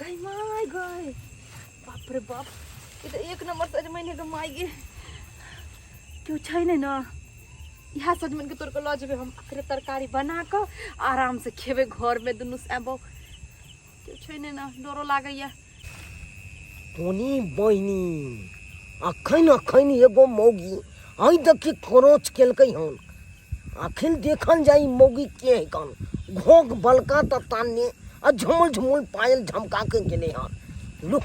गई my गई बाप रे बाप ई तऽ एक नंबर सजमनि है गे माय गे केओ छै नहि ने इएह सजमनिके तोड़ि कऽ लऽ जेबै हम अकरे तरकारी बना कऽ आरामसँ खेबै घरमे दुनू साबो केओ छै नहि ने डरो लागैए तोनी बहिनी अखन अखन एगो मौगी आइ देखी खरोच केलकै हन अखन देखल जाय ई मौगी के है कन घोघ बलका तऽ तानने आ झुमुल झुमुल पायल झमका के गेलै हन लुक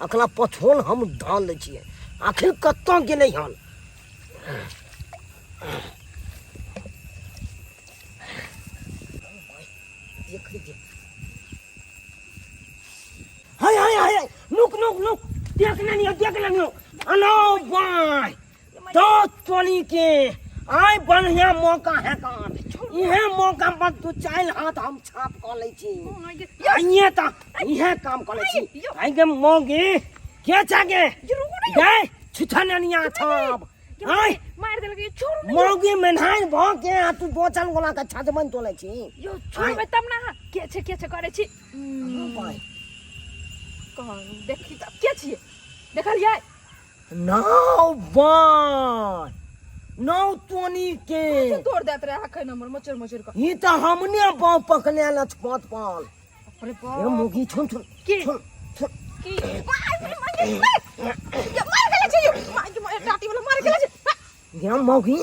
अखला पछोल हम धऽ लै छियै आखिर कतऽ गेलै हन देख लीजिए हाय हाय हाय नुक नुक नुक देख लेलियो देख लेलियो अनो बाय तो चोली के आय बढ़िया मौका है कान इहे मौका पर तू चाइल हाथ हम छाप क लै छी आइए त इहे काम क लै छी आइ के मौगी के चागे गए छुछननिया छाप आय मार देलक ये छोड़ू मौगी मेन्हाइ भ के आ तू बोचल गोला के छजबन तोलै छी यो छोड़बै तब ना के छै करै छी बाय कहाँ देखी तब के छियै देखलियै नाव बाय नाव तोनी के तोड़ देत रहे अखन हमर मचर मचर कऽ ई तऽ हमने बाँव पकड़ने लचपत पाल अरे ए बाप मौगी छुन छुन की? छुन छुन की मार मार मार मार गेले छै यौ मार के मार टाटी वाला मार गेले छै गे मौगी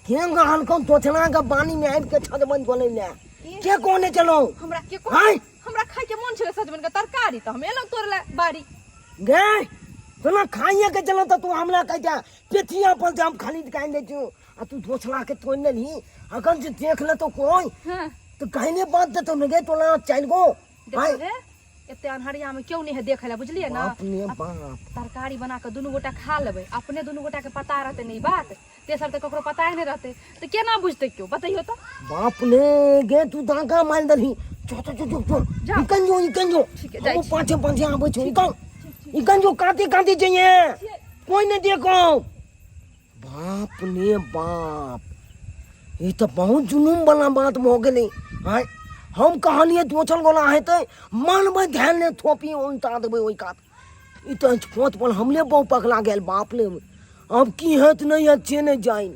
के गहल को दोचना के पानी में आबि के छत बंद बोलै ले के कोने चलो हमरा के को आँय? हमरा खाय के मन छले सजमनि के तरकारी तऽ हम एलहुँ तोड़ ले बाड़ी गे तोना खाइए के चलो तऽ तू हमरा कह जा पेथिया पर जाम खरीद के आनि दै छियौ आ तू दोसरा के तोड़ लेलही अगर जे देख ले तो कोई हाँ तो कहने बात देतो ने गे तोला चल गो देखो हे एते अन्हरिया में क्यों नहीं है देखे ला बुझलिए ना बाप ने बाप तरकारी बना के दुनू गोटा खा लेबै अपने दुनू गोटा के पता रहतै नहीं बात तेसर तऽ ककरो पता ही नहीं रहतै तऽ केना बुझतै क्यों बतैयो तऽ बाप ने गे तू दागा मार दलही चो चो चो चो चो जा। इकन जो इकन जो ठीक है, जाइ हम छी। पाछे पाछे आबै छौ इकन इकन जो काते काते जइए कोई नहीं देखो बाप ने बाप ई तऽ बहुत जुलूम वाला बात भऽ गेलै आँय हम कहलियै दोचल गोला हेतै मनमे ध्यान नहि थोपी उल्टा देबै ओहि कात ई तऽ पोत पर हमले बहु पकड़ा गेल बाप ने अब की हेत नहि हेत से नहि जानि।